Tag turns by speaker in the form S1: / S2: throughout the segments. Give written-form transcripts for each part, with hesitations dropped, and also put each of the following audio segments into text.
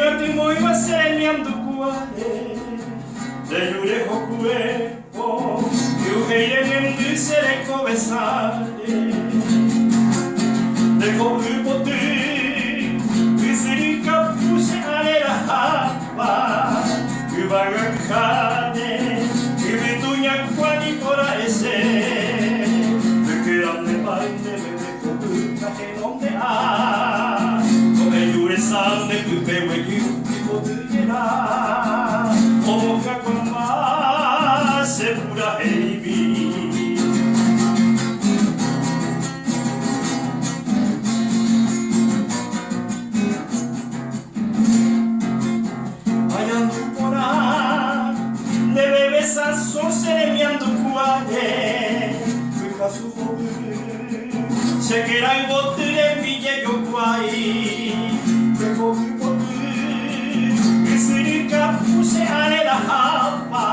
S1: Remyatymóiva che remiandukuaáre, nde jure hokuévo, y'uhéi remyendy che rekove sãre. Nde ko'y poty, ysyry kapu che areraháva, yvága kyháre, yvytu ñakuã nipo ra'e che. Nde kéra nde pay ndéve nde ko'y tahenonde'a, ko'ẽju resa nde pype guejy ipoty jera, omohyakuãmba che purahéimi. Añandu porã nde bebe sãso che remiandukuaáre, pykasu hovy che kéra yvoty rembijejokuái, nde hovy poty ysyry kapu che arerahápa,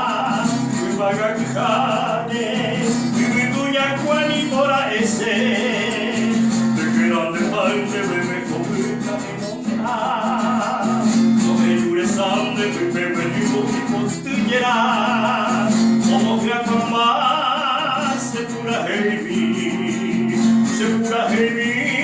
S1: yvága kyháre yvytu ñakua nipo ra'e che, nde kéra nde pay nde bebe hovy Che puraheimi.